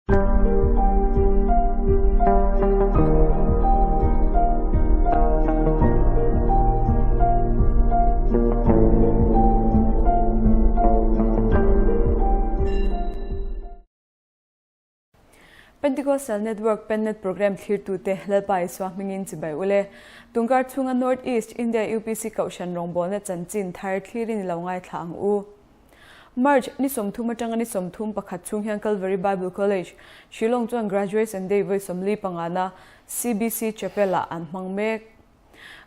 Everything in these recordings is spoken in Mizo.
Pentecostal Network Pennet Program thlirtute Lalpa Isua hmingin chibai ule. Tungkar chhunga North East India UPC Kohhran rawngbawlna chanchin thar thlirin i lo ngaithla ang u. March ni 30 atanga ni 31 chhung hian Calvary Bible College, Shillong chuan Graduation Day vawi 45 na CBC Chapel-ah an hmang mek.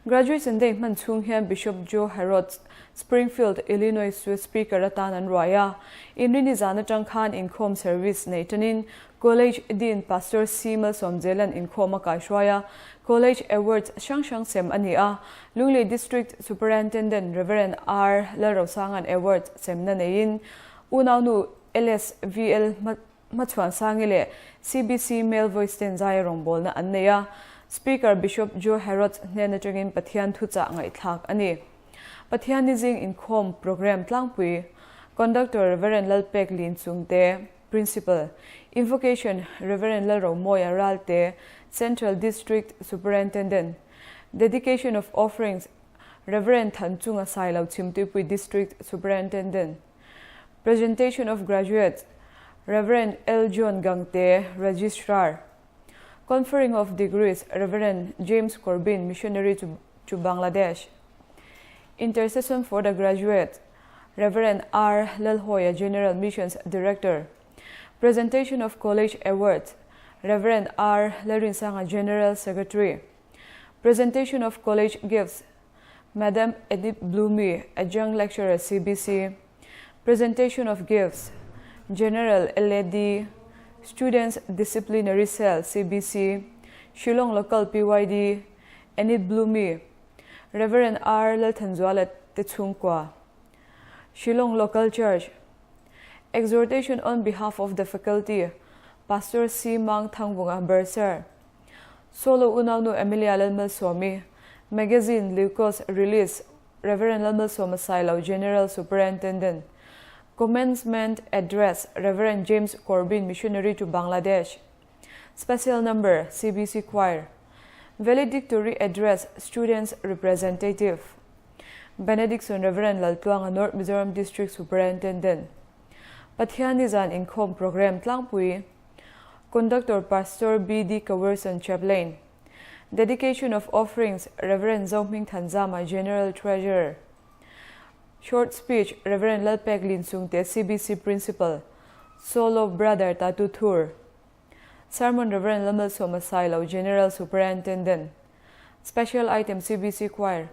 Graduation Day hman chhung hian Bishop Joe Harrods, Springfield, Illinois chu speaker atan an ruai a. Inrini zan atang khan inkhawm service nei tanin College Dean Pastor C. Malsawmzela'n inkhawm a kaihruai a, College Awards hrang hrang sem a ni a. Lunglei District Superintendent Rev. R. Lalrosanga'n Awards semna neiin unaunu LSVL Hmachhuansangi leh CBC Male Voice ten zaia rawngbawlna an nei a. Speaker Bishop Joe Harrods hnen atangin Pathian thuchah ngaihthlak a ni. Pathianni zing inkhawm programme tlangpui Conductor Rev. Lalpek Lin Chungte, Principal, Invocation, Rev. Lalromawia Ralte, Central District Superintendent, Dedication of Offerings, Rev. Thanchunga Sailo Chhimtuipui District Superintendent, Presentation of Graduates, Rev. L. John Gangte, Registrar, Conferring of Degrees, Rev. James Corbin, Missionary to to Bangladesh, Intercession for the Graduates, Rev. R. Lalhoia, General Missions Director, Presentation of College Awards, Rev. R. Lalrinsanga, General Secretary, Presentation of College Gifts, Madam Edith Bloomy, Adjunct Lecturer, CBC, Presentation of Gifts, General LAD, Students Disciplinary Cell, CBC, Shillong Local PYD, Enid Bloomy, Rev. R. Lalthanzuala te chhungkua, Shillong Local Church, Exhortation on behalf of the faculty, Pastor C. Mang Thangvunga, Bursar, Solo unaunu Emilia Lalmalsawmi, Magazine, Leucos, Release, Rev. Lalmalsawma Sailo, General Superintendent, Commencement Address, Rev. James Corbin, Missionary to Bangladesh, Special Number, CBC Choir, Valedictory Address, Students Representative, Benediction Rev. Laltluanga, North Mizoram District Superintendent, Pathianni zan inkhawm programme tlangpui, Conductor Pastor BD Kawerson Chaplain, Dedication of Offerings, Rev. Zohming Thanzama, General Treasurer, Short Speech, Rev. Lalpek Linsungte, CBC Principal, Solo Brother Tatu Thur, Sermon Rev. Lalmalsawma Sailo, General Superintendent, Special Item CBC Choir,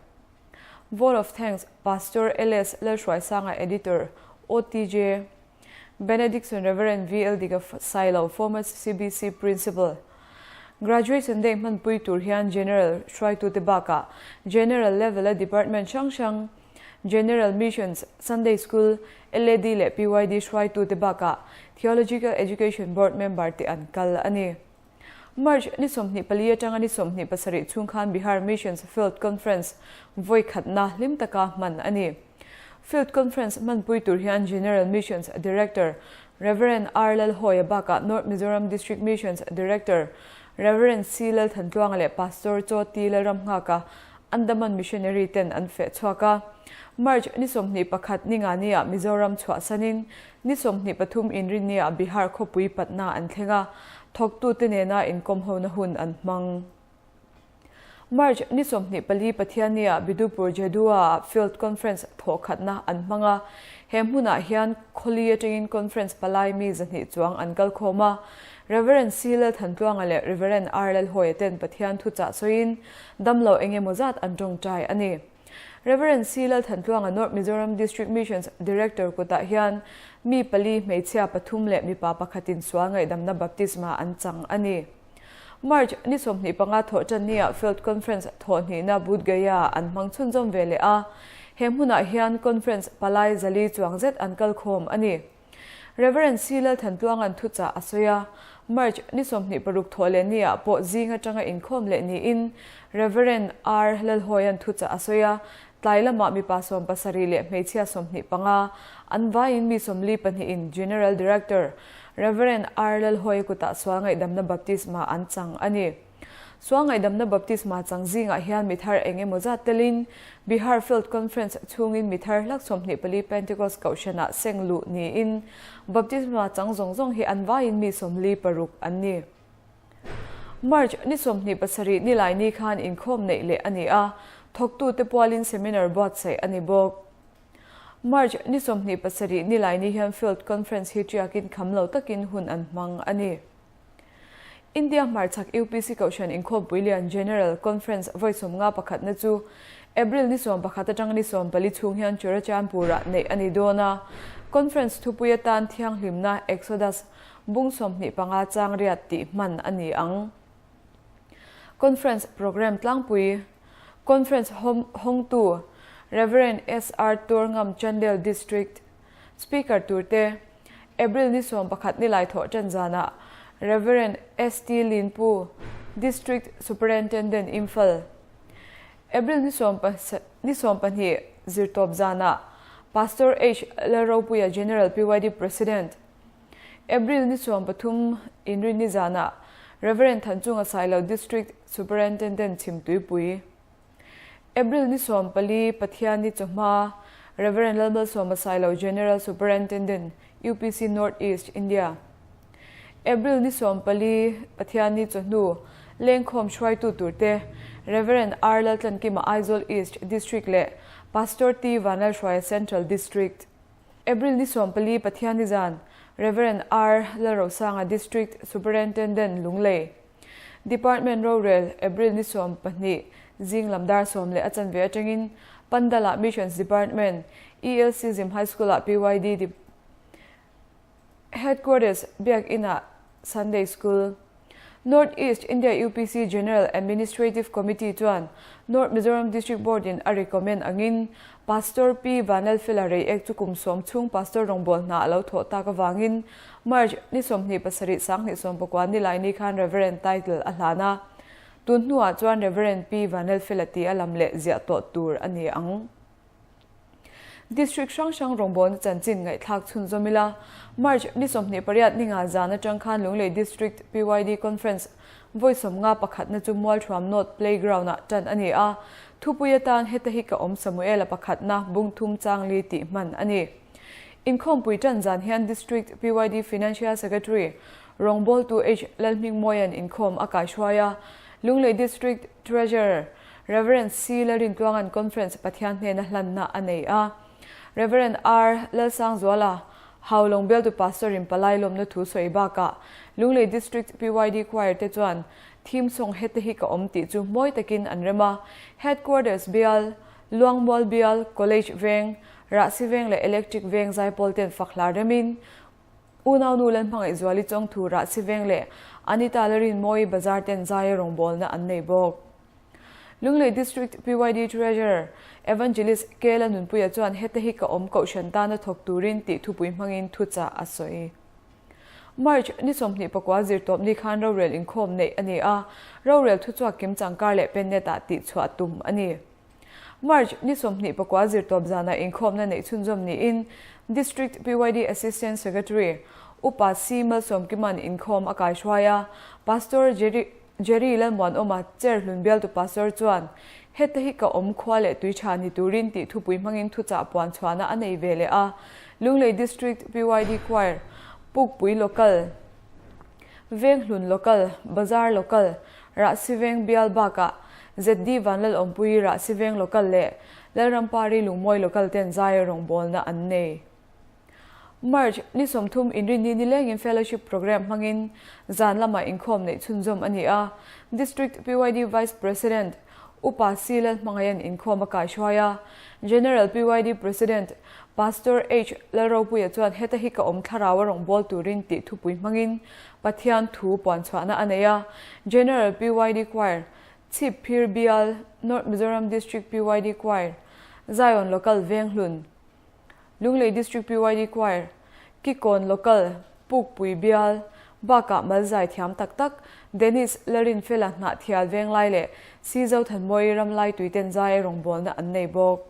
Vote of Thanks, Pastor LS Lalhruaisanga, Editor, OTJ, Benediction Rev. VL Dika Sailo, former CBC Principal, Graduation Day hmanpui tur hian General hruaitute bakah General level-a department hrang hrang, General Missions, Sunday School, LAD leh PYD hruaitute bakah Theological Education Board member te an kal a ni. March ni 24 atanga ni 27 chhung khan Bihar Missions Field Conference vawi khatna hlim taka hman a ni. Field Conference hmanpui tur hian General Missions Director Rev. R. Lalhawia bakah North Mizoram District Missions Director Rev. C. Lalthantluanga leh Pastor Chaw T. Lalramnghaka Andaman Missionary ten an feh chhuak a. March ni 21 ni nga nia Mizoram chhuahsanin ni 23 inrinnia Bihar khawpui Patna an thleng a, thawktute nena inkawm hona hun an hmang. March ni 24 Pathiannia Bidupur Jadua-ah Field Conference thawhkhatna an hmang a, he hmunah hian khawli atangin Conference palai mi 200 chuang an kal khawm a. Rev. C. Lalthantluanga leh Rev. R. Lalhawia ten Pathian thuchah sawiin damlo eng emaw zat an tawngtai a ni. Rev. C. Lalthantluanga North Mizoram District Missions Director kutah hian mi pali, hmeichhia pathum leh mipa pakhatin sual ngaihdamna baptisma an chang a ni. March ni 25 thawh tannia Field Conference thawhhnihna Budh Gaya an hmang chhunzawm ve leh a, he hmunah hian Conference palai zali chuang zet an kal khawm a ni. Rev. C. Lalthantluanga'n thuchah a sawi a, March ni 26 thawh leh niah pawh zing atanga inkhawm leh niin Rev. R. Lalhawia'n thuchah a sawi a, tlai lamah mipa 70 leh hmeichhia 25 an vaiin mi 42 in General Director. Rev. R. Lalhawia kutah sual ngaihdamna baptisma an chang a ni. Sual ngaihdamna baptisma chang zingah hian mi thar eng emaw zat telin Bihar Field Conference chhungin mi thar hlak 24 Pentecost Kohhranah seng luh niin baptisma chang zawng zawng hi an vaiin mi 46 an ni. March ni 27 nilai ni khan inkhawm neih leh a ni a, thawktute pualin seminar buatsaih a ni bawk. March ni 27 nilai ni hian Field Conference hi ṭiakin kham lo takin hun an hmang a ni. India hmarchhak UPC Kohhran Inkhawmpui Lian General Conference vawi 50 pakhatna chu April ni 11 atanga ni 14 chhung hian Churachandpur-ah neih a ni dawn a. Conference thupui atan thianghlimna Exodus bung 25 chang riat tih hman a ni ang. Conference Programme tlangpui Conference hawngtu Rev. SR Turngam Chandel District Speaker turte April ni 11 nilai thawh tan zanah Rev. ST Linpu District Superintendent Imphal April ni 12 zirtawp zanah Pastor H Lalropuia General PYD President April ni 13 Inrinni zanah Rev. Thanchunga Sailo District Superintendent Chhimtuipui April ni 14 Pathianni chawhma Rev. Lalmalsawma Sailo General Superintendent UPC North East India April ni 14 Pathianni chawhnu Lengkhawm hruaitu turte Rev. R Laltlankima Aizawl East District leh Pastor T Vanlalhruaia Central District April ni 14 Pathianni zan Rev. R Lalrosanga District Superintendent Lunglei Department rorel April ni 12 zing lam dar 10 leh a chanve atangin Pandala Missions Department ELC Zim High School ah PYD Headquarters Biak Inah Sunday School North East India UPC General Administrative Committee chuan North Mizoram District Board in a recommend angin Pastor Pi Vanlalfela Reiek chu kum 10 chhung Pastor rawngbâwl hna a lo thawh tak avangin March ni 27 2019 nilai ni khan Reverend title a hlan a. Tun hnuah chuan Reverend Pi Vanlalfela tih a lam leh ziah tawh tur a ni ang. District hrang hrang rawngbâwlna chanchin ngaihthlak chhunzawm ila, March ni 28 ninga zan atang khan Lunglei District PYD Conference vawi 50 pakhatna chu Mualthuam North Playground-ah tan a ni a, thupui atan heta hi ka awm Samuela pakhatna bung thum chang li tih hman a ni. Inkhawmpui tan zan hian District PYD Financial Secretary rawngbawltu H Lalhmingmawia'n inkhawm a kaihruai a, Lunglei District Treasurer Rev. C. Lalrintluanga'n Conference Pathian hnena hlanna a nei a. Rev. R. Lalsangzuala, Haulawng bialtu Pastor-in palai lawmna thu sawi bakah Lunglei District PYD Choir te chuan theme song hete hi ka awm tih chu mawi takin an rem a. Headquarters bial, Luangmual bial, College veng, Rahsi veng leh Electric veng zaipawl ten fak hla remin Unaunu Lalhmangaihzuali Chawngthu Rahsi veng leh Anita Larinmawi Bazar ten zaia rawngbawlna an nei bawk. Lunglei District PYD Treasurer Evangelist Kela Nunpuia chuan heta hi ka awm kohhran tana thawk turin tih thupui hmangin thuchah a sawi. March ni 29 zirtawp ni khan rorel inkhawm neih a ni a, rorel thuchhuak kimchang kar leh pennet ah tihchhuah tum a ni. March ni 29 zirtawp zanah inkhawmna neih chhunzawm niin District PYD Assistant Secretary Upa C Malsawmkima'n inkhawm a kaihruai a, Pastor Jerry Jerry Lalmuanawma chair hlun bialtu pastor chuan, Heta hi ka awm khua leh tui tha ni turin tih thupui hmangin thuchah puan chhuahna a nei ve leh a. Lunglei District PYD Choir, Pukpui Local, Venghlun Local, Bazar Local, Rahsiveng bial bakah ZD Vanlalawmpui Rahsiveng Local leh Lalrampari Lungmawi Local ten zaia rawngbawlna an nei. March ni 30 inrinni nilengin Fellowship Programme hmangin zan lamah inkhawm neih chhunzawm a ni a. District PYD Vice President Upa C Lalhmangaia'n inkhawm a kaihruai a. General PYD President Pastor H Lalropuia chuan heta hi ka awm thlarau a rawngbâwl turin tih thupui hmangin Pathian thu puanchhuahna a nei a. General PYD Choir Chhipphir Bial North Mizoram District PYD Choir Zion Local Venghlun Lunglei District PYD Choir, Kikawn Local, Pukpui Bial, bakah malzai thiam tak tak Dennis Larinfela Hnahthial Venglai leh Si Zothanmawi Ramlai tuiten zaia rawngbawlna an nei bawk.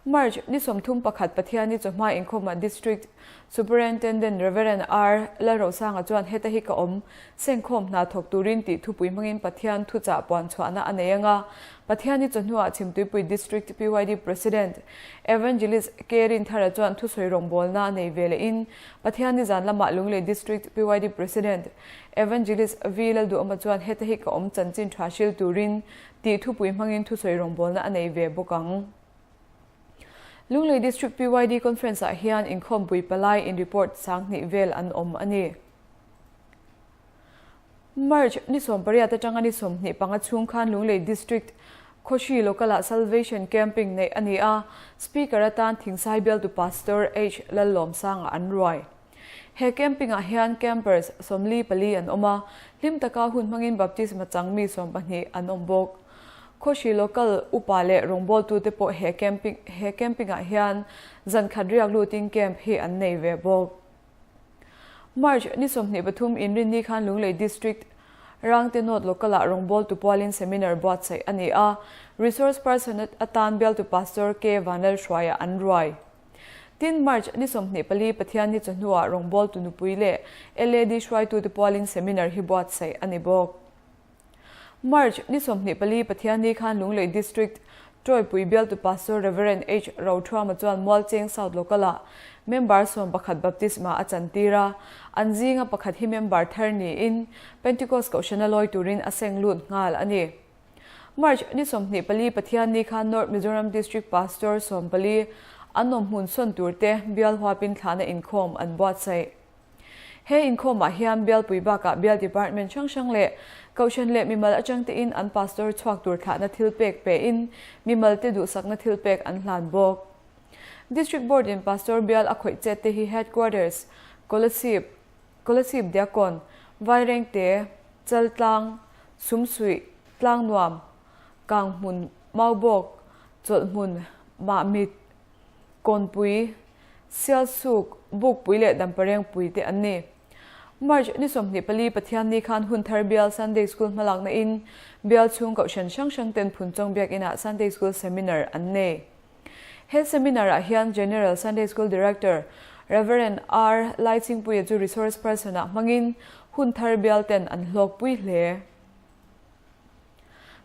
March ni 31 Pathianni chawhma inkhawmah District Superintendent Rev. R. Lalrosanga chuan heta hi ka awm, sengkhawm hna thawk turin tih thupui hmangin Pathian thuchah puan chhuahna a nei anga Pathianni chawhnuah Chhimtuipui District PYD President Evangelist K. Rinthara chuan thusawi rawngbawlna a nei ve lehin Pathianni zan lamah Lunglei District PYD President Evangelist V. Lalduhawma chuan heta hi ka awm chanchin tha hril turin tih thupui hmangin thusawi rawngbawlna a nei ve bawk ang. Lunglei District PYD Conference ah hian inkhawmpui palai in report 2000 vel an awm a ni. March ni 18 atanga ni 25 chhung khan Lunglei District Khawhri Local ah Salvation Camping neih a ni a, Speaker atan Thingsai bialtu Pastor H Lallawmsanga an ruai. He camping ah hian campers 44 an awm a, hlim taka hun hmangin baptisma chang mi 12 an awm bawk. Khawhri local upa leh rawngbawltute pawh he camping he camping ah hian zan khat riak lutin camp hi an nei ve bawk. March ni 23 inrinni khan Lunglei District Rangte North Local ah rawngbawltu pualin seminar buatsaih a ni a, resource person atan bialtu Pastor K Vanlalhruaia an ruai. Tin, March ni 24 Pathianni chawhnuah rawngbawltu nupui leh LAD hruaitute pualin seminar hi buatsaih a ni bawk. March ni 24 Pathianni khan Lunglei District Tawipui bialtu Pastor Rev. H. Rothuama chuan Mualcheng South Local-ah member 11 baptisma a chantir a, an zinga pakhat hi member thar niin Pentecost Kohhrana lawi turin a seng lut nghal a ni. March ni 24 Pathianni khan North Mizoram District Pastor 14 an awm hmun sawn turte bial huapin thlahna inkhawm an buatsaih. He inkhawmah hian bialpui bakah bial department hrang hrang leh Kohhran leh mimal atang tein an pastor chhuak tur thlahna thil pek pein mimal te duhsakna thil pek an hlan bawk. District Board in pastor bial a khawih chet te hi Headquarters, Kolasib, Kolasib Diakon, Vairengte, Chaltlang, Sumsuih, Tlangnuam, Kanghmun, Maubawk, Chawlhhmun, Mahmit, Kawnpui, Sialsuk, Bukpui leh Damparengpui te an ni. March ni 24 Pathianni khan hun thar bial Sunday School hmalakna in bial chhung kohhran hrang hrang ten Phunchawng Biakinah Sunday School Seminar an nei. He seminar ah hian General Sunday School Director Rev. R. Laichingpuia chu resource person ah hmangin hun thar bial ten an hlawkpui hle.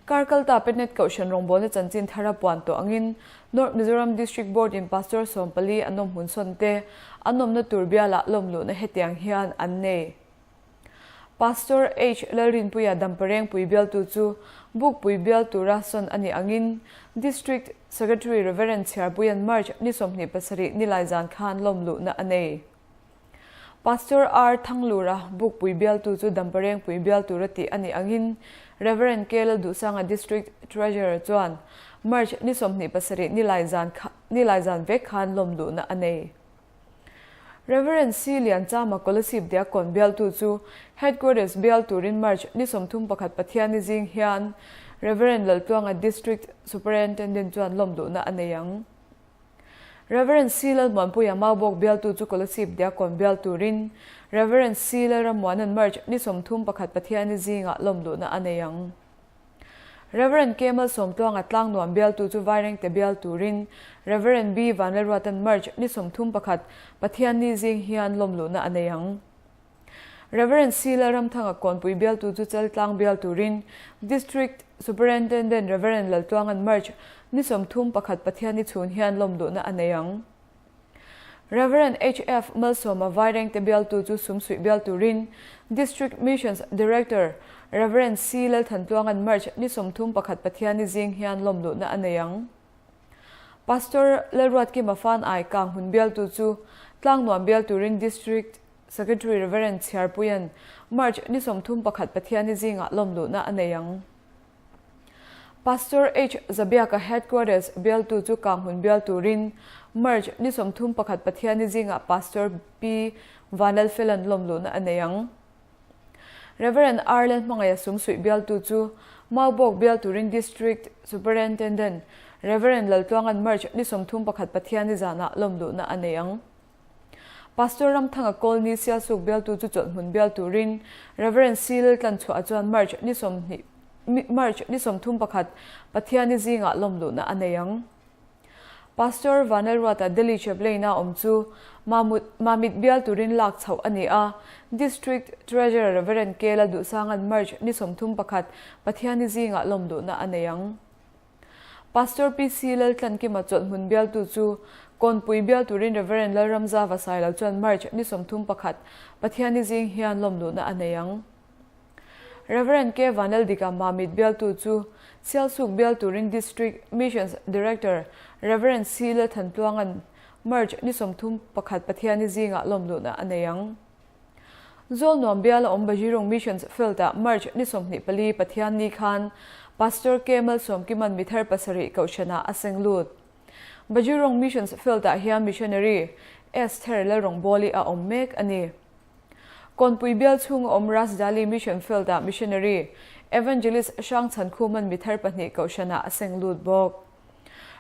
Kar kalta Petnet Kohhran rawngbawlna chanchin thara puan tawh angin North Mizoram District Board in Pastor 14 an awm hmun sawn te an awmna tur bialah lawmluhna hetiang hian an nei. Pastor H. Lalrinpuia Damparengpui bialtu chu Bukpui bial tura sawn a nih angin District Secretary Rev. Chhiarpuian March ni 27 nilai zan khan lawmluhna a nei. Pastor R. Thanglura Bukpui bialtu chu Damparengpui bial tura tih a nih angin Rev. K. Lalduhsanga District Treasurer chuan March ni 27 nilai zan nilai zan vek khan lawmluhna a nei. Rev. C. Lianchama Kolasib Diakon bialtu chu Headquarters bial turin March ni 31 Pathianni zing hian Rev. Laltluanga District Superintendent chuan lawmluhna a nei ang. Rev. C. Lalmuanpuia Maubawk bialtu chu Kolasib Diakon bial turin Rev. C. Lalrammuanan March ni 31 Pathianni zingah lawmluhna a nei ang. Rev. K. Malsawmtluanga Tlangnuam bialtu chu Vairengte bial turin Rev. B. Vanlalruatan March ni 31 Pathianni zing hian lawmluhna a nei ang. Rev. C. Lalramthanga Kawnpui bialtu chu Chaltlang bial turin District Superintendent Rev. Laltluangan March ni 31 Pathianni chhun hian lawmluhna a nei ang. Rev. H. F. Malsawma Vairengte bialtu chu Sumsuih bial turin District Missions Director Rev. C. Lalthantluangan March ni 31 Pathianni zing hian lawmluhna a nei ang. Pastor Lalruatkima Fan Ai Kanghmun bialtu chu Tlangnuam bial turin District Secretary Rev. Chhiarpuian March ni 31 Pathianni zingah lawmluhna a nei ang. Pastor H. Zabiaka Headquarters bialtu chu Kanghmun bial turin March ni 31 Pathianni zingah Pastor P. Vanlalfelan lawmluhna a nei ang. Rev. R. Lalhmangaia Sumsuih bialtu chu Maubawk bial turin District Superintendent Rev. Laltluangan March ni 31 Pathianni zanah lawmluhna a nei ang. Pastor Ramthanga Kawlni Sialsuk bialtu chu chawlhhmun bial turin Rev. C. Laltlanchhuah chuan March ni 20 March ni 31 Pathianni zingah lawmluhna a nei ang. Pastor Vanlalruata Delhi Chaplain-a awm chu Mamit bial turin lak chhoh a ni a, District Treasurer Rev. K. Lalduhsanga'n March ni 31 Pathianni zingah lawmluhna a nei ang. Pastor PC Laltlankima chawlhhmun bialtu chu Kawnpui bial turin Rev. Lalramza Vasailo chuan March ni 31 Pathianni zing hian lawmluhna a nei ang. Rev. K. Vanlaldika Mamit bialtu chu Sialsuk bial turin District Missions Director Rev. C. Lalthantluanga'n March ni 31 Pathianni zingah lawmluhna a nei ang. Zawlnuam biala awm Bajirung Missions Field-ah March ni 24 Pathianni khan Pastor K. Malsawmkima'n mithar pasarih kohhranah a seng lut. Bajirung Missions Field-ah hian Missionary Esther Lalrawngbawli a awm mek a ni. Kawnpui bial chhunga awm Rasdali Mission Field-ah Missionary Evangelist Hrangchhan Khuman mithar pahnih kohhranah a seng lut bawk.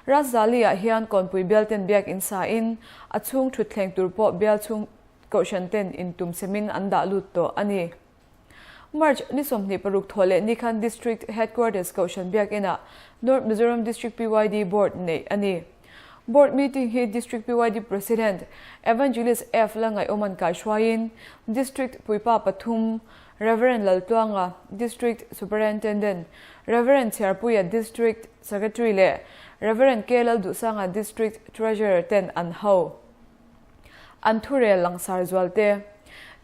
Rasdali-ah hian Kawnpui bial ten biak in sa in a chhung thutthleng tur pawh bial chhung kohhran ten intum semin an dah lut tawh a ni. March ni 26 thawh leh ni khan District Headquarters Kohhran Biakinah North Mizoram District PYD Board neih a ni. Board meeting hi District PYD President Evangelist F Lalngaihawman kaihruaiin District puipa pathum Rev Laltluanga, District Superintendent, Rev Chhiarpuia District Secretary leh Rev K Lalduhsanga District Treasurer ten an ho. An thurel langsar zual te.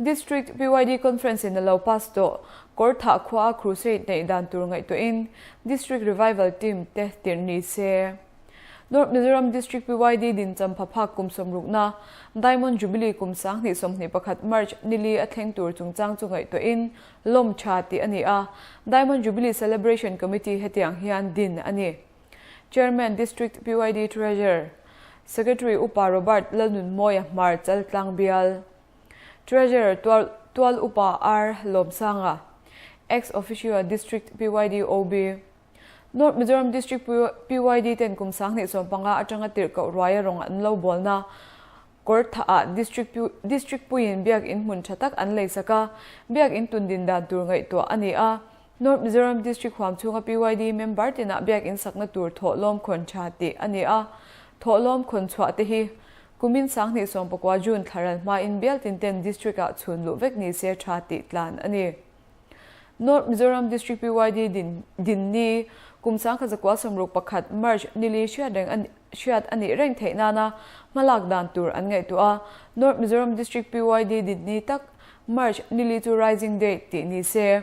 District PYD Conference in a lo pass tawh Kawrthah khua a crusade neih dan tur ngaihtuahin District Revival Team te tirh ni se. North Mizoram District PYD din champha phak kum sawmrukna Diamond Jubilee kum 2021 March nili a thleng tur chungchang chu ngaihtuahin lawm tha tih a ni a, Diamond Jubilee Celebration Committee hetiang hian din a ni. Chairman, District PYD Treasurer, Secretary Upa Robert Lalnunmawia Hmar Chaltlang Bial, Treasurer Tual Tual Upa R Lawmsanga, Ex Officio District PYD OB, North Mizoram District PYD ten kum 2015 atanga tirhkoh ruaia rawng an lo bawlna Kawrthah-ah District District puiin biakinn hmun tha tak an leisak a, biakinn tun din dan tur ngaihtuah a ni a. North Mizoram District huam chhunga PYD member tinah biakinn sakna tur thawhlawm khawn tha tih a ni a. Thawhlawm khawn chhuah te hi kumin 2019 June thlaral hmain bial tin ten District-ah chhun luh vek ni se tha tih tlan a ni. North Mizoram District PYD din din ni kum 1961 March nili hriat reng a hriat a nih reng theih nana hmalak dan tur an ngaihtuah a. North Mizoram District PYD din ni tak March nili chu Rising Day tih ni se.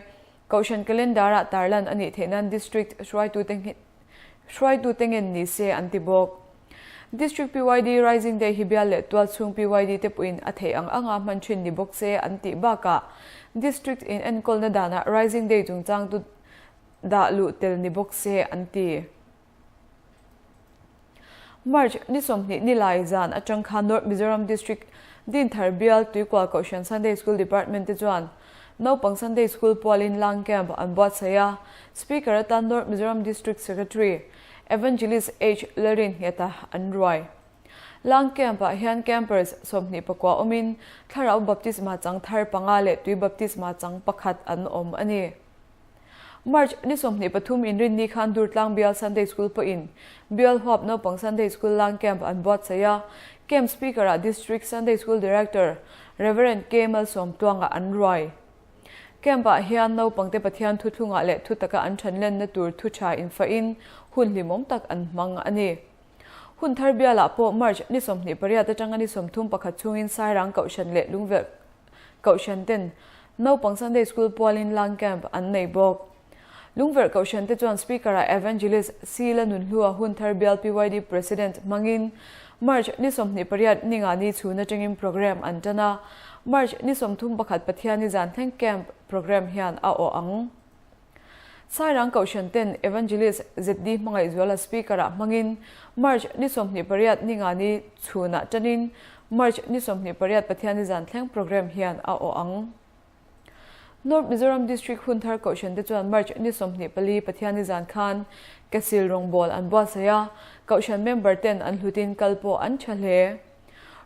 Kohhran Calendar-ah tarlan a nih theih nan District hruaitute hruaitute ngen ni se an ti bawk. District PYD Rising Day hi bial leh tual chhung PYD te pawhin a theih ang anga hman thin ni bawk se an tih bakah District in enkawlna danah Rising Day chungchang chu dah luh tel ni bawk se an ti. March ni 20 nilai zan atang khan North Mizoram District Dinthar Bial Tuikual Kohhran Sunday School Department te chuan Naupang Sunday School pualin Lang Camp an buatsaih a, Speaker atan North Mizoram District Secretary Evangelist H Lalrinngeta an ruai. Lang Camp-ah hian campers 29 awmin Thlarau Baptisma chang thar panga leh Tui Baptisma chang pakhat an awm a ni. March ni 23 inrinni khan Durtlang Bial Sunday School pawhin Bial huap naupang Sunday School Lang Camp an buatsaih a, Camp Speaker-ah District Sunday School Director Rev. K Malsawmtuanga an ruai. Camp-ah hian naupangte Pathian thuthlungah leh thu taka an thanlenna tur thu tha infahin hun hlimawm tak an hmang a ni. Hun thar bialah pawh March ni 28 atanga ni 31 chhungin Sairang Kohhran leh Lungvelh Kohhran ten naupang Sunday School pualin Lang Camp an nei bawk. Lungverh Kohhran te chuan Speaker-ah Evangelist C Lanunhlua Hunthar Bial PYD President hmangin March ni 28 ninga ni chhun atangin program an tan a, March ni 31 Pathianni zan thleng camp program hian a awh ang. Sairang Kohhran ten Evangelist ZD Hmangaihzuala Speaker-ah hmangin March ni 28 ninga ni chhunah tanin March ni 28 Pathianni zan thleng program hian a awh ang. North Mizoram District Hunthar Kohhran te chuan March ni 24 Pathianni zan khan Kesil rawngbâwl an buatsaih a, Kohhran member ten an hlutin kal pawh an tha hle.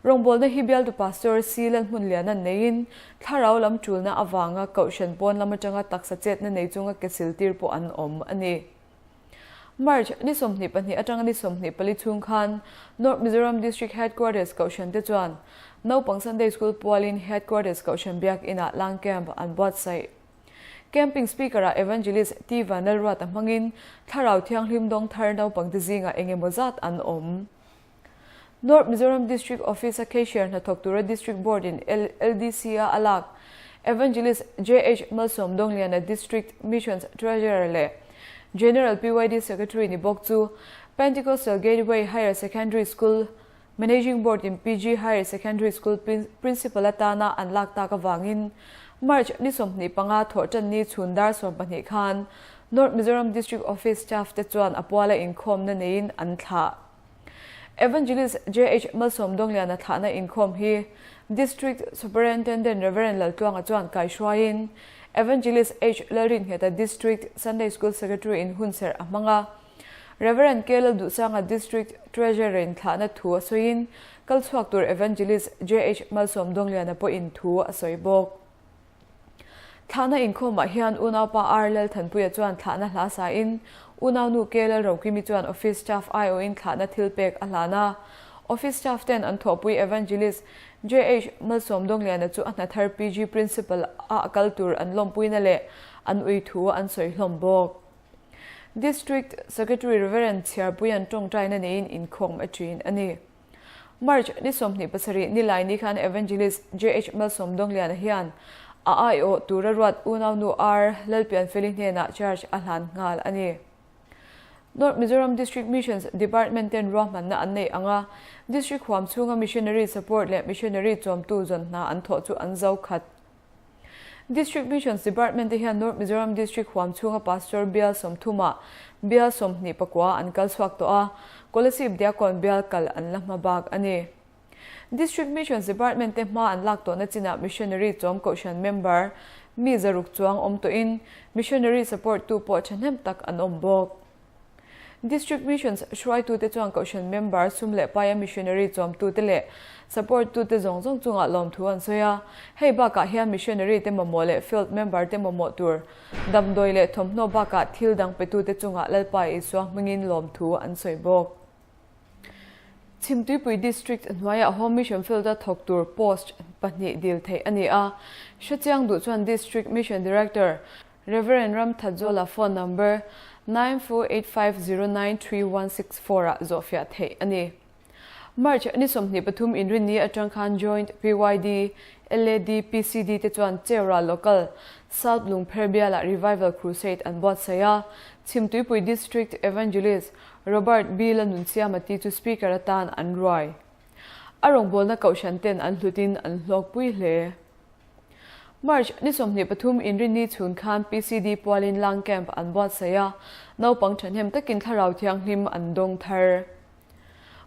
Rawngbâwlna hi bialtu Pastor C Lalhmunlian an neiin thlarau lam ṭulna avanga Kohhran pawn lam aṭanga taksa chetna nei chunga kesil tir pawh an awm a ni. March ni 22 atanga ni 24 chhung khan North Mizoram District Headquarters Kohhran te chuan Naupang Sunday School pualin Headquarters Kohhran Biak Inah Lang Camp an buatsaih. Camping Speaker-ah Evangelist T Vanlalruata hmangin Thlarau Thianghlim dawng thar naupangte zingah engemaw zat an awm. North Mizoram District Office-a Cashier hnathawk tura District Board-in LDC-a a lak Evangelist JH Malsawm Dawngliana District Missions Treasurer leh General PYD Secretary ni bawk chu Pentecostal Gateway Higher Secondary School Managing Board-in PG Higher Secondary School Principal atana an lak tak avangin March ni 25 thawhtanni chhun dar 12 khan North Mizoram District Office staff te chuan a puala inkhawmna neiin an thlah. Evangelist JH Malsawm Dawngliana thlahna inkhawm hi District Superintendent Rev Laltluanga chuan kaihruaiin Evangelist H Lalringheta District Sunday School Secretary in hunserh a hmang a. Rev K Lalduhsanga District Treasurer in thlahna thu a sawiin kal chhuak tur Evangelist JH Malsawm Dawngliana pawhin thu a sawi bawk. Thlahna inkhawmah hian unaupa R Lalthanpuia chuan thlahna hla sain unaunu K Lalrokimi chuan office staff aiawhin thlahna thil pek a hlan a. Office staff ten an thawhpui Evangelist JH Malsawm Dawngliana chu a hna thar PG Principal a a kal tur an lawmpuina leh an ui thu an sawi hlawm bawk. District Secretary Rev Chhiarpuia'n tawngtaina neiin inkhawm a ṭin a ni. March ni 27 nilai ni khan Evangelist JH Malsawm Dawngliana hian a aiawh tura ruat unaunu R Lalpianfeli hnenah charge a hlan nghal a ni. North Mizoram District Missions Department ten ruahmanna an nei ang a, District huam chhunga Missionary Support leh Missionary chawmtu zawn hna an thawh chu an zo khat. District Missions Department te hian North Mizoram District huam chhunga Pastor bial 30 ah bial 29 an kal chhuak tawh a, Kolasib Diakon bial kal an la hma bak a ni. District Missions Department te hma an lak tawhna chinah Missionary chawm kohhran member mi 600 chuang awm tawhin Missionary support tu pawh thahnem tak an awm bawk. District Missions hruaitute chuan kohhran member sum leh paia missionary chawmtute leh support tute zawng zawng chungah lawmthu an sawi a. Hei bakah hian missionary te mamawh leh field member te mamawh tur damdawi leh thawmhnaw bakah thil dang petute chungah Lalpa Isua hmingin lawmthu an sawi bawk. Chhimtuipui District hnuaiah Home Mission Field-a thawk tur post pahnih dil theih a ni a. Hrechiang duh chuan District Mission Director Rev. Ramthatzola phone number 9485093164 ah zawhfiah theih a ni. March ni 23 inrinni atang khan Joint PYD, LAD, PCD te chuan Cheura Local, South Lungpher bialah Revival Crusade an buatsaih a, Chhimtuipui District Evangelist Robert B. Lalnunsiama tih chu Speaker atan an ruai. A rawngbawlna kohhran ten an hlutin an hlawkpui hle. March ni 23 inrinni chhun khan PCD pualin Lang Camp an buatsaih a, naupang thahnem takin thlarau thianghlim an dawng thar.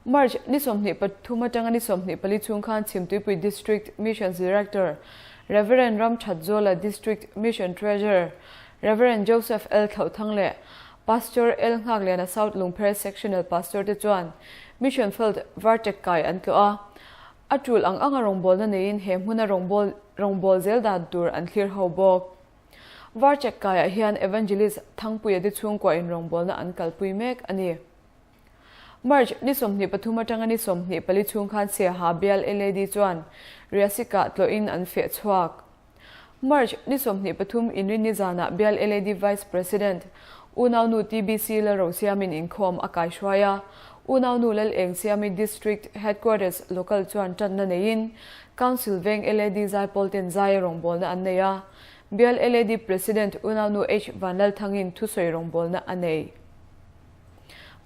March ni 23 atanga ni 24 chhung khan Chhimtuipui District Missions Director Rev Ramthatzola District Mission Treasurer Rev Joseph L Thlauhthang leh Pastor L Nghakliana South Lungpher Sectional Pastor te chuan Mission Field Vartek kai an tlawh a, A tul ang anga rawngbawlna neiin he hmuna rawngbâwl rawngbâwl zel dan tur an thlir ho bawk. Varchek kaiah hian Evangelist Thangpuia te chhungkua in rawngbawlna an kalpui mek a ni. March ni 23 atanga ni 24 chhung khan Siaha bial LAD chuan Riasika tlawhin an feh chhuak. March ni 23 inrinni zanah bial LAD Vice President Unaunu TBC Lalrosiamin inkhawm a kaihruai a, Unaunu Lalengsiami District Headquarters Local chuan tanna neiin Council veng LAD zaipawl ten zaia rawngbawlna an nei a, bial LAD President Unaunu H Vanlalthangin thusawi rawngbawlna a nei.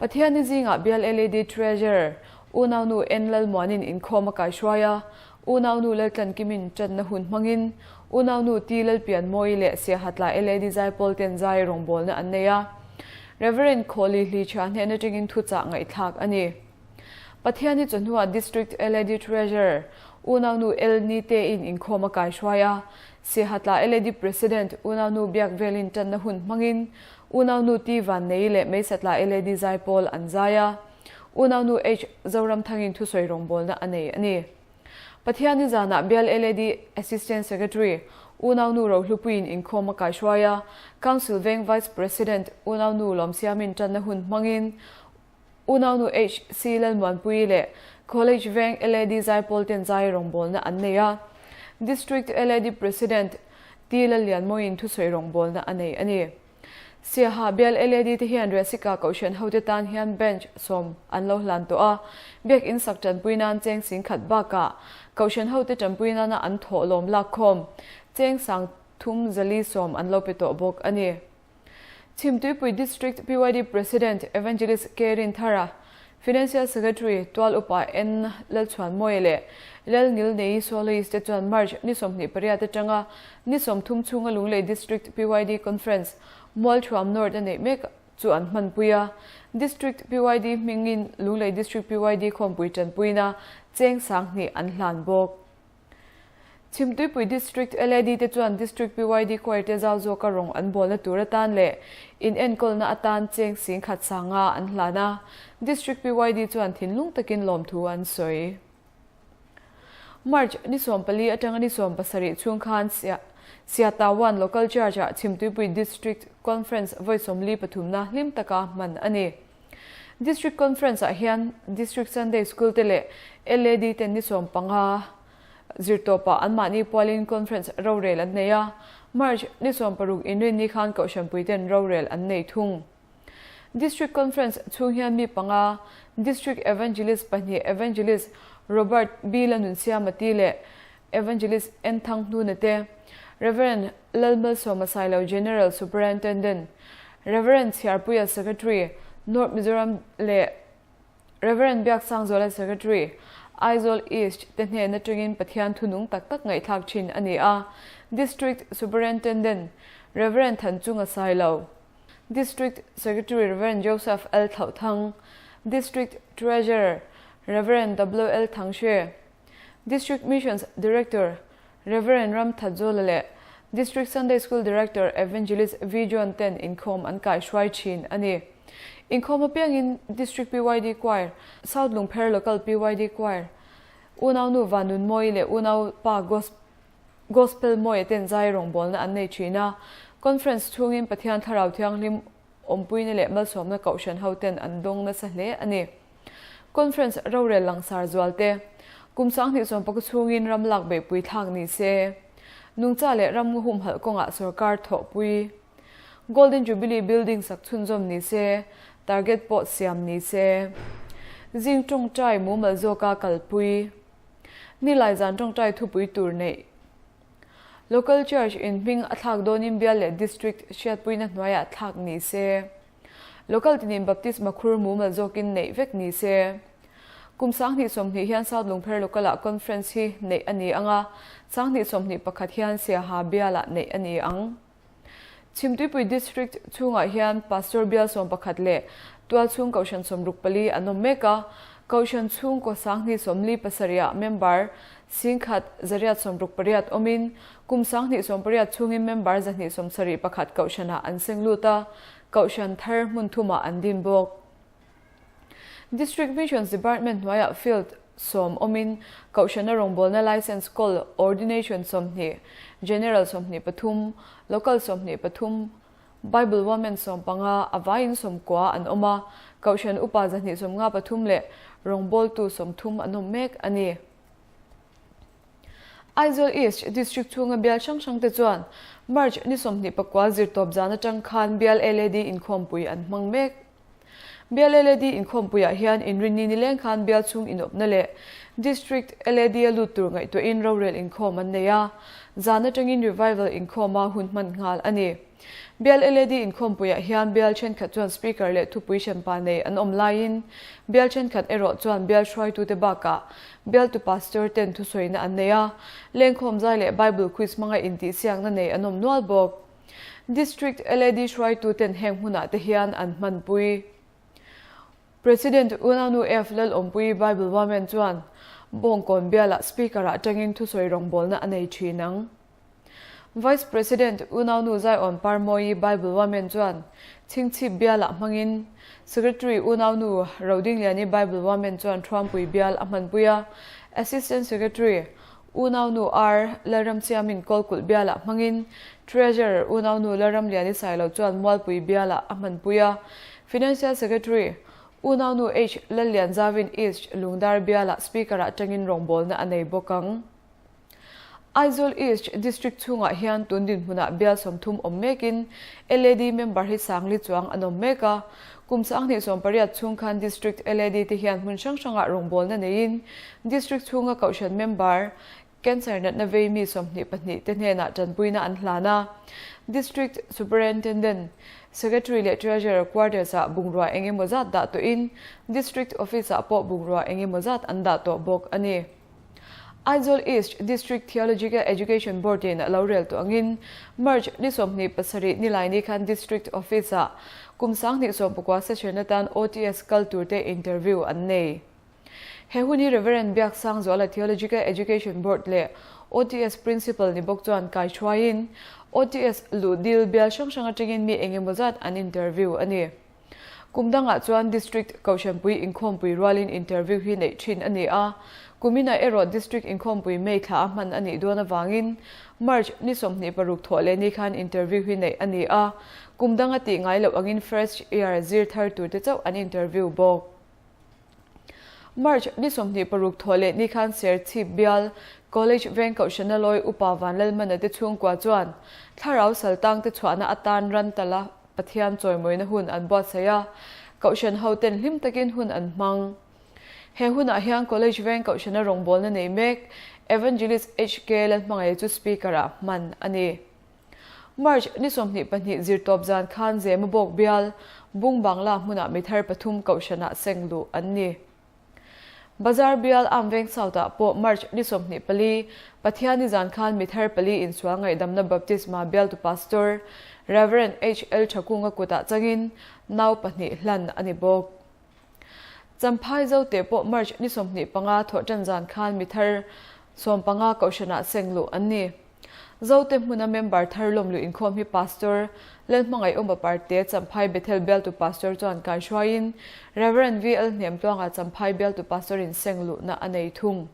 Pathianni zingah bial LAD Treasurer Unaunu N Lalmuanin inkhawm a kaihruai a, Unaunu Laltlankimin ṭanna hun hmangin Unaunu T Lalpianmawi leh Siahatla LAD zaipawl ten zai rawngbawlna an nei a. Rev. Khawli Hlichha hnen aṭangin thuchah ngaihthlak a ni. Pathianni chawhnuah District LAD Treasurer Unaunu L Nitein inkhawm a kaihruai a, Siahatla LAD President Unaunu Biakvelin ṭanna hun hmangin Unaunu T Vannei leh Meisatla LAD zaipawl an zai a. Unaunu H Zoramthangin thusawi rawngbawlna a nei a ni. Pathianni zanah bial LAD Assistant Secretary. Unaunu Rohlupuiin inkhawm a kaihruai a, Council Veng Vice President Unaunu Lawmsiamin tanna hun hmangin Unaunu HC Lalmuanpuii leh College Veng LAD Zaipawl ten zai rawngbawlna an nei a, District LAD President T Lallianmawiin thusawi rawngbawlna a nei a ni. Siaha bial LAD te hian Resika Kohhran hote tan hian bench sawm an lo hlan tawh a, biakinn sak tanpui nan cheng singkhat bakah Kohhran hote tanpui nana an thawh lawm lakkhawm cheng sang thum zali sawm an lo pe tawh bawk a ni. Chhimtuipui District PYD President Evangelist K Rinthara, Financial Secretary Tual Upa N Lalchhuanmawia leh Lalngilneii Soloist te chuan March ni 28 atanga ni 30 chhunga Lunglei District PYD Conference Mualthuam North a neih mek chu an hmanpui a. District PYD hmingin Lunglei District PYD khawmpui tanpuina cheng 2000 an hlan bawk. Chhimtuipui District LAD te chuan District PYD Choir te zau zawka rawng an bawlna tur atan leh in enkawlna atan cheng 10,000 sanga an hlan a, District PYD chuan thinlung takin lawmthu an sawi. March ni 14 atanga ni 17 chhung khan Siatawan Local Church-ah Chhimtuipui District Conference vawi 43na hlim taka hman a ni. District Conference-ah hian District Sunday School te leh LAD ten ni 15 zirtawpah anmahni pualin Conference rorel an nei a, March ni 16 inrinni khan Kohhranpui ten rorel an nei thung. District Conference chhung hian mi panga, District Evangelist pahnih Evangelist Robert B. Lanunsiamati leh Evangelist N. Thanghnuna te, Rev. Lalmalsawma Sailo General Superintendent, Rev. Chhiarpuia Secretary, North Mizoram leh Rev. Biaksangzuala Secretary, Aizawl East te hnen atangin Pathian thunung tak tak ngaihthlak thin a ni a, District Superintendent, Rev. Thanchunga Sailo, District Secretary Rev. Joseph L. Thlauhthang, District Treasurer, Rev. W. L. Thangshe, District Missions Director, Rev. Ramthatzuala leh District Sunday School Director Evangelist V. John ten inkhawm an kaihruai thin a ni. Inkhawm apiangin District PYD Choir, South Lungpher Local PYD Choir, Unaunu Vanunmawi leh Unaupa Gospel Mawia ten zai rawngbawlna an nei thin a. Conference chhungin Pathian Thlarau Thianghlim awmpuina leh malsawmna kohhran hoten an dawng nasa hle a ni. Conference rorel langsar zualte, Kum 2019 chhungin ram lak beihpui thlak ni se, nungcha leh ram humhalh kawngah sorkar thawhpui, Golden Jubilee building sak chhunzawm ni se, target pawh siam ni se, zing tawngtai mumal zawka kalpui, nilai zan tawngtai thupui tur neih, Local Church in hming a thlak dawnin bial leh District hriatpuina hnuaiah thlak ni se. Local tinin Baptisma khur mumal zawkin neih vek ni se. Kum 2020 hian South Lungpher Local-ah Conference hi neih a ni ang a, 2021 hian Siaha bialah neih a ni ang. Chhimtuipui District chhungah hian Pastor bial 11 leh tualchhung Kohhran 64 an awm mek a, Kohhran chhungkaw 2047-ah member 1,168 awmin kum 2018 chhungin member 271 Kohhranah an seng lut a, Kohhran thar hmun thumah an din bawk. District Missions Department hnuaiah field sawm awmin Kohhrana rawngbawlna Licence kawl Ordination 20, General 23, Local 23, Bible Women 15, a vaiin 90 an awm a, Kohhran upa 253 leh rawngbawltu 30 an awm mek a ni. Aizawl East District chhunga bial hrang hrang te chuan March ni 29 zirtawp zan atang khan bial LAD inkhawmpui an hmang mek. Bial LAD inkhawmpuiah hian inrinni nileng khan bial chhung inawpna leh District LAD a lut tur ngaihtuahin rorel inkhawm an nei a, zan atangin Revival inkhawma hun hman nghal a ni. Bial LAD inkhawmpuiah hian bial thenkhat chuan Speaker leh thupui hranpa nei an awm laiin bial thenkhat erawh chuan bial hruaitute bakah bialtu pastor ten thusawina an nei a, lengkhawm zai leh Bible quiz hmanga intihsiakna nei an awm nual bawk. District LAD hruaituten heng hmunah te hian an hmanpui. President Unaunu F. Lalawmpuii Bible Women chuan Bawngkawn bialah Speaker-ah tangin thusawi rawngbawlna a nei thin ang. Vice President Unaunu Zaiawn Parmawii Bible Women chuan Chhingchhip bialah hmangin, Secretary Unaunu Rodingliani Bible Women chuan Thuampui bial a hmanpui a, Assistant Secretary. Unaunu R. Lalramsiamin Kawlkulh bialah hmangin Treasurer Unaunu Lalramliani Sailo chuan Mualpui bialah a hmanpui a, Financial Secretary Unaunu H. Lallianzavin East Lungdar bialah Speaker-ah tangin rawngbawlna a nei bawk ang. Aizawl East District chhungah hian tun dinhmunah bial 30 awm mekin LAD member hi sangli chuang an awm mek a. Kum 2018 chhung khan District LAD te hian hmun hrang hrangah rawngbawlna neiin District chhunga kohhran member cancer natna vei mi 22 te hnenah tanpuina an hlan a. District Superintendent, Secretary leh Treasurer quarters-ah bungrua eng emaw zat dah tawhin District Office-ah pawh bungrua eng emaw zat an dah tawh bawk a ni. Aizawl East District Theological Education Board-in a lo rel tawh angin March ni 27 Nilaini khan District Office-ah kum 2019 session atan OTS kal turte interview an nei. He hun hi Rev. Biaksangzuala Theological Education Board leh OTS Principal ni bawk chuan kai thuaiin OTS luh dil bial hrang hrang atangin mi eng emaw zat an interview a ni. Kum dangah chuan District Kohhranpui inkhawmpui rualin interview hi neih thin a ni a, kuminah erawh District inkhawmpui May thla a hman a nih dawn avangin March ni 26 thawh leh ni khan interview hi neih a ni a, kum danga tih ngai loh angin first year zir thar turte chauh an interview bawk. March ni 26 thawh leh ni khan Serchhip bial College Veng Kohhrana lawi Upa Vanlalmana te chhungkua chuan thlarau saltangte chhuahna atan ran tala Pathian chawimawina hun an buatsaih a, Kohhran hoten hlim takin hun an hmang. He hunah hian College Veng Kohhrana rawngbawlna nei mek Evangelist HK Lalhmangaih chu Speaker-ah hman a ni. March ni 22 zirtawp zan khan Zemabawk bial Bung Bangla hmunah mi thar pathum Kohhranah seng luh an ni. Bazar bial Am Veng South-ah pawh March ni 24, Pathianni zan khan mi thar pali insual ngaihdamna Baptisma bialtu Pastor Rev. HL Thakunga kutah changin nau pahnih hlan a ni bawk. Champhai Zote pawh March ni 25 thawhtan zan khan mi thar 15 Kohhranah seng luh an ni. Zote hmuna member thar lawmluh inkhawm hi Pastor Lalhmangaih Awma Parte, Champhai Bethel bialtu Pastor chuan kai hruaiin Rev. VL Hnemtluanga Champhai bialtu Pastor in seng luhna a nei thung.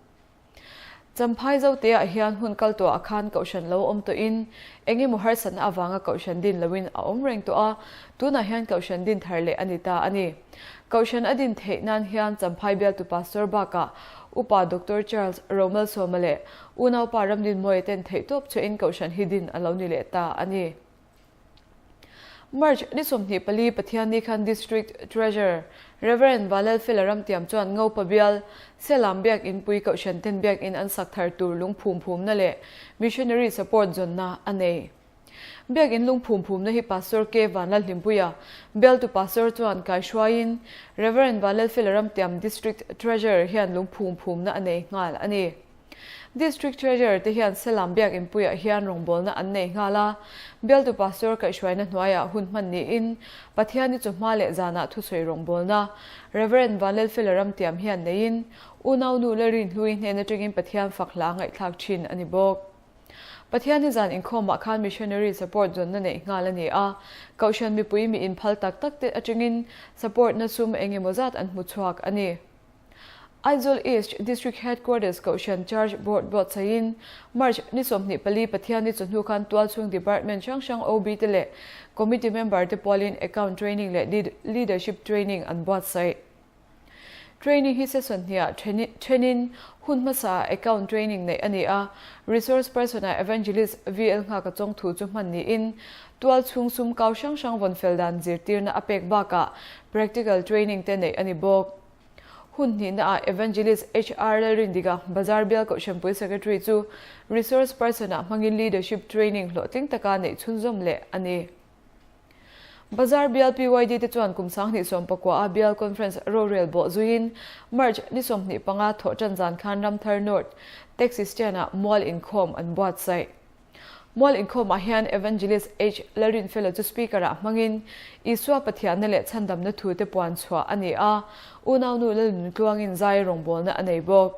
Champhai Zote-ah hian hun kal tawhah khan Kohhran lo awm tawhin eng emaw harsatna avanga Kohhran din loin a awm reng tawh a, tunah hian Kohhran din thar leh a ni ta a ni. Kohhran a din theih nan hian Champhai bialtu Pastor bakah Upa Doctor Charles Romalsawma leh Unaupa Ramdinmawia ten theihtawp chhuahin Kohhran hi din a lo ni leh ta a ni. March ni 24 Pathianni khan District Treasurer Rev. Vanlalfela Ramtiam chuan Ngopa bial Selam Biakin pui Kohhran ten Biakin an sak thar tur lungphum phumna leh Missionary Support zawnna a nei. Biakin lungphum phumna hi Pastor K Vanlalhlimpuia bialtu Pastor chuan kai hruaiin Rev. Vanlalfela Ramtiam District Treasurer hian lungphum phumna a nei nghal a ni. District Treasurer te hian Selam Biakin puiah hian rawngbawlna an nei nghal a, bialtu Pastor kaihhruaina hnuaiah hun hman niin Pathianni chu hma leh zanah thusawi rawngbawlna Rev. Vanlalfela Ramtiam hian neiin unaunu Lalrinhlui hnen atangin Pathian fak hla ngaihthlak thin a ni bawk. Pathianni zan inkhawmah khan Missionary support zawnna neih nghal a ni a, Kohhran mipui mi inphal tak tak te atangin support na sum eng emaw zat an hmu chhuak a ni. Aizawl East District Headquarters Kohhran Charge Board buatsaihin March ni 24 Pathianni chawhnu khan tualchhung Department hrang hrang OB te leh Committee member te pualin Account Training leh Leadership Training an buatsaih. Training hi session hniah thenin hun hmasa Account Training neih a ni a, Resource Person-ah Evangelist VL Nghaka chawngthu chu hman niin tualchhung sum kau hrang hrang vawn fel dan zirtirna a pek bakah Practical Training te neih a ni bawk. Hun hnihnaah Evangelist HR Lalrindiga, Bazar Bial Kohhranpui Secretary chu Resource Person-ah hmangin Leadership Training hlawhtling taka neih chhunzawm leh a ni. Bazar Bial PYD te chuan kum 2019-a Bial Conference rorel bawh zuiin March ni 25 thawhtan zan khan Ramthar North Taxi Stand-ah mual inkhawm an buatsaih. Mual inkhawmah hian Evangelist H. Lalrinfela chu Speaker-ah hmangin Isua Pathianna leh chhandamna thu te puan chhuah a ni a, unaunu Lalnuntluangin zai rawngbawlna a nei bawk.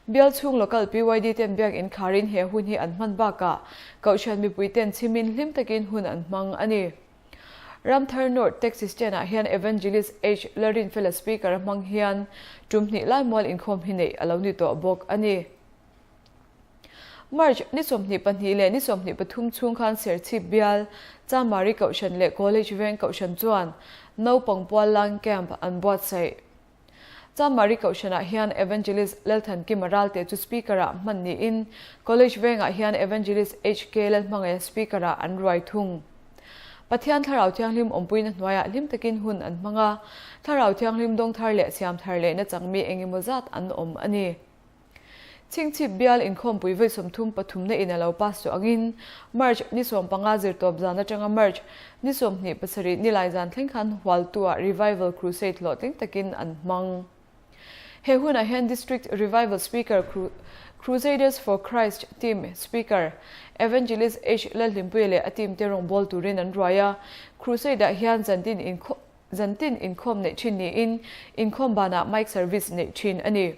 Bial chhung Local PYD ten biak inkharin he hun hi an hman bakah Kohhran mipui ten chhimin hlim takin hun an hmang a ni. Ramthar North Taxi Stand-ah hian Evangelist H. Lalrinfela Speaker-a hmang hian tum hnih lai mual inkhawm hi neih a lo ni tawh bawk a ni. March ni 22 leh ni 23 chhung khan Serchhip bial, Chamari Kohhran leh College Veng Kohhran chuan naupang pual lang camp an buatsaih. Chamari Kohhranah hian Evangelist Lalthankima Ralte chu Speaker-ah hman niin College Vengah hian Evangelist HK Lalhmangaia Speaker-ah an ruai thung. Pathian Thlarau Thianghlim awmpuina hnuaiah hlim takin hun an hmang a, Thlarau Thianghlim dawng thar leh siam thar lehna changmi engemaw zat an awm a ni. Chhingchhip bial inkhawmpui vawi 30 pathumna in a lo pass tawh angin March ni 15 zirtawp zan atanga March ni 27 nilai zan thleng khan Hualtu-ah Revival Crusade hlawhtling takin an hmang. He hunah hian District Revival Speaker Crusaders for Christ Team Speaker Evangelist H Lalhlimpuia leh a team te rawngbâwl turin an ruai a. Crusade-ah hian zantin zantin inkhawm neih thin niin inkhawm banah mic service neih thin a ni.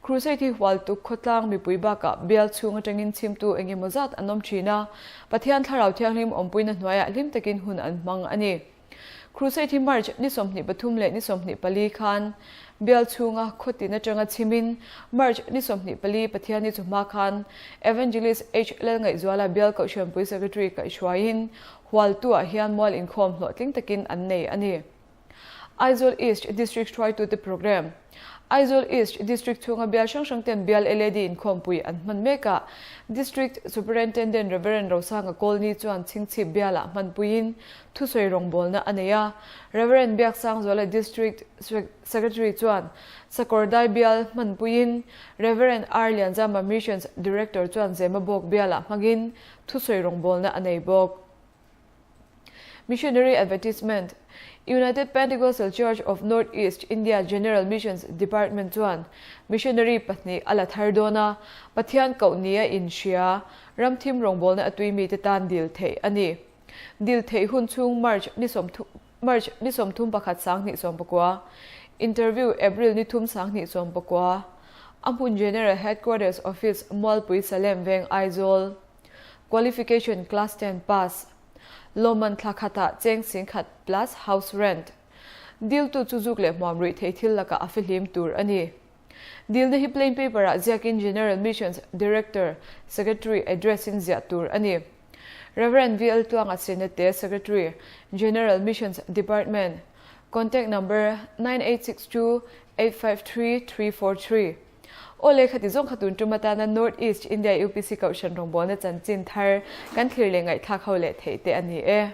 Crusade hi Hualtuk khawtlang mipui bakah bial chhung atangin chhimtu eng emaw zat an awm thin a, Pathian Thlarau Thianghlim awmpuina hnuaiah hlim takin hun an hmang a ni. Crusade hi March ni 23 leh ni 24 khan bial chhunga khawtin atanga chhimin March ni 24 Pathianni chu hma khan Evangelist H Lalngaihzuala bial Kohhranpui Secretary kaihhruaiin Hualtu-ah hian mual inkhawm hlawhtling takin an nei a ni. Aizawl East District hruaitute Programme Aizawl East District chhunga bial hrang hrang ten bial LAD inkhawmpui an hman mek a, District Superintendent Rev. Rosanga Kawlni chuan Chhingchhip bialah hmanpuiin thusawi rawngbawlna a nei a, Rev. Biaksangzuala District Secretary chuan Sakawrdai bial hmanpuiin Rev. R Lianzama Missions Director chuan Zemabawk bialah hmangin thusawi rawngbawlna a nei bawk. Missionary Advertisement, United Pentecostal Church of North East India General Missions Department chuan missionary pahnih a la thar dawn a, Pathian koh nia inhria, ramthim rawngbawlna a tui mite tan dil theih a ni. Dil theih hun chhung March ni March ni 31 2019, Interview April ni 3 2019, a hmun General Headquarters Office Mualpui Salem Veng Aizawl. Qualification Class 10 pass. Lawmman thla khatah cheng 10,000 plus house rent. Diltu chu zuk leh hmuam ruih thei thil lakah a fihlim tur a ni. Dilna hi plain paper ah ziakin General Missions Director, Secretary address in ziah tur a ni. Rev. VL Tluanga Senate Secretary, General Missions Department. Contact number, 9862 853 343. Aw le khati zawng kha tun tum atana North East India UPC Kohhran rawngbawlna chanchin thar kan thlir leh ngaihthlak ho leh theih te a ni e.